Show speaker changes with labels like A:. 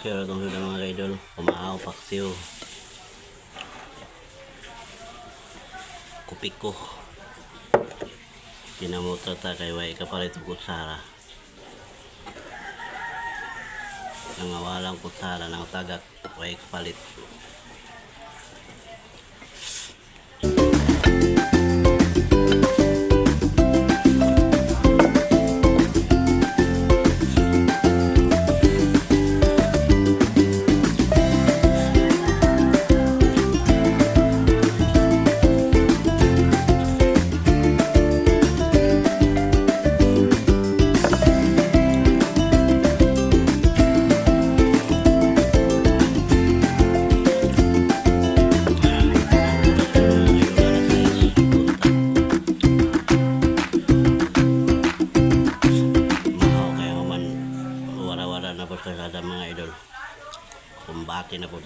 A: Paksiw itong sila, mga idol. Kumahaw, paksiw. Kupiko. Kinamuta ta kay way kapalit og kutsara. Nangawalang kutsara ng tagak, way kapalit. Mahaw kayo man, wara-wara na po sa mga idol. Kumbati na po.